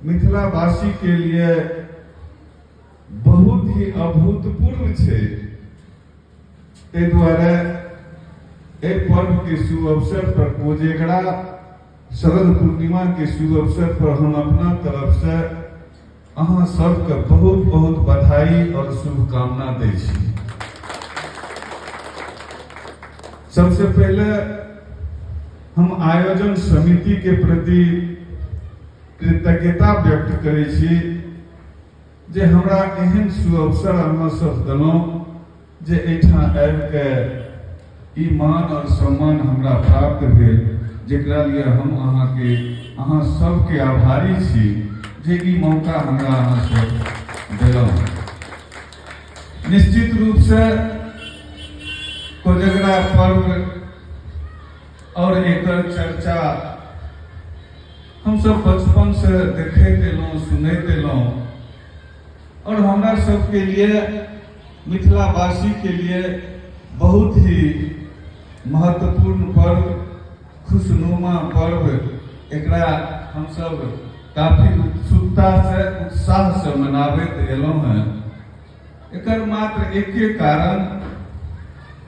मिथिलावासी के लिए बहुत ही अभूतपूर्व छै। ताहि दुआरे एहि पर्व के शुभ अवसर पर, कोजेगरा शरद पूर्णिमा के शुभ अवसर पर हम अपना तरफ से अहाँ सबके बहुत बहुत बधाई और शुभकामना दै छी। सबसे पहले हम आयोजन समिति के प्रति कृतज्ञता व्यक्त करै छी जे हमरा एहन सुअवसर अहाँ सब देलहुँ जे एहिठाम आबिके ई मान और सम्मान हमरा प्राप्त भेल, जेकरा लिए हम अहाँके अहाँ सबके आभारी छी जे ई मौका हमरा अहाँ सब देलहुँ। निश्चित रूप से कोजगरा पर्व और एकर चर्चा हम सब बचपन से देखैत एलहुँ, सुनैत एलहुँ और हमरा सबके लिए, मिथिलावासी के लिए बहुत ही महत्वपूर्ण पर्व, खुशनुमा पर्व। एकरा हम सब काफी उत्सुकता से, उत्साह से मनाबैत एलहुँ हैं। एकर मात्र एके कारण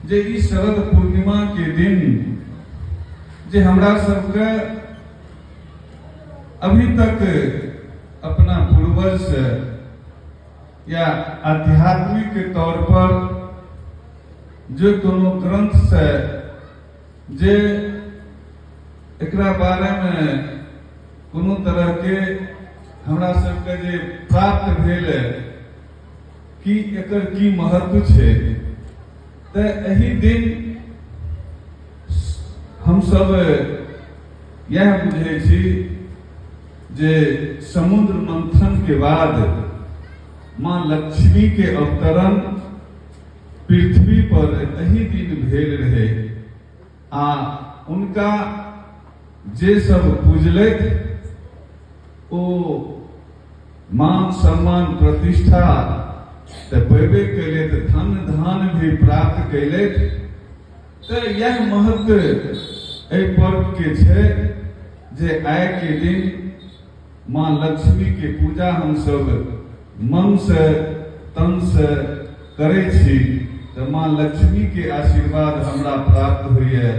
जे ई शरद पूर्णिमा के दिन जे हमरा सबके अभी तक अपना पूर्वज से या आध्यात्मिक के तौर पर जे कोनो ग्रंथ से जे एकरा बारे में कोनो तरह के हमरा सबके जे प्राप्त भेल कि एकर की महत्व छै, तऽ एहि दिन हमसब इएह बुझै छी जे समुद्र मंथन के बाद माँ लक्ष्मी के अवतरण पृथ्वी पर एहि दिन भेल रहे आ उनका जे सब पूजलथि ओ मान सम्मान प्रतिष्ठा तऽ पेबे केलथि, धन धान भी प्राप्त केलथि। तऽ इएह महत्व एहि पर्व के छै जे आइ के दिन माँ लक्ष्मी के पूजा हमसब मन से तन से करै छी तऽ माँ लक्ष्मी के आशीर्वाद हमरा प्राप्त होइए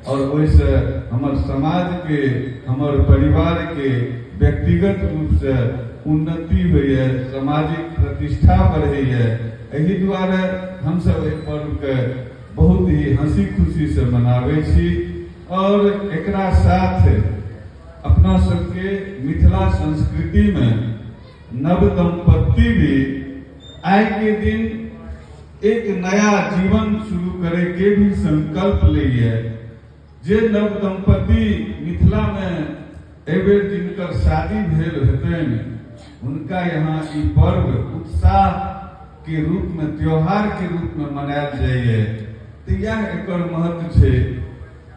और ओहिसँ हमर समाज के, हमर परिवार के व्यक्तिगत रूप से उन्नति होइए, सामाजिक प्रतिष्ठा बढ़ैए। एहि दुआरे हमसब एहि पर्व के बहुत ही हंसी खुशी से मनाबै छी और एकरा साथ अपना सबके मिथिला संस्कृति में नव दंपत्ति भी आइ के दिन एक नया जीवन शुरू करे के भी संकल्प लैए। जे नव दंपति मिथिला में एहिबेर जिनकर शादी भेल हेतनि, हुनका यहाँ ई पर्व उत्साह के रूप में, त्योहार के रूप में मनायल जाइए। तऽ इएह एकर महत्व छै।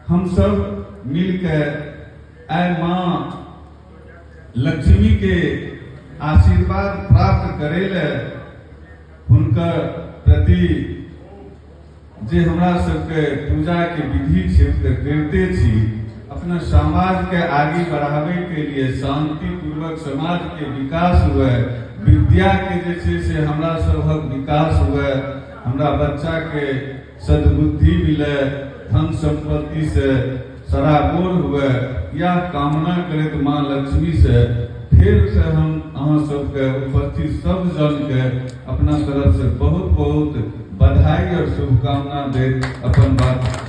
हम सब मिलके आइ माँ लक्ष्मी के आशीर्वाद प्राप्त करे ले हुनकर प्रति जे हमरा सबके पूजा के विधि छै तऽ करिते छी, अपना समाज के आगे बढ़ावे के लिए, शांति पूर्वक समाज के विकास हुए, विद्या के जे छै से हमरा सबहक विकास हुए, हमरा बच्चा के सद्बुद्धि मिले, धन संपत्ति से सराबोर हुए, यह कामना करैत माँ लक्ष्मी से फिर से हम अहाँ सबके उपस्थित सब जन के अपना तरफ से बहुत बहुत बधाई और शुभकामना दैत अपन बात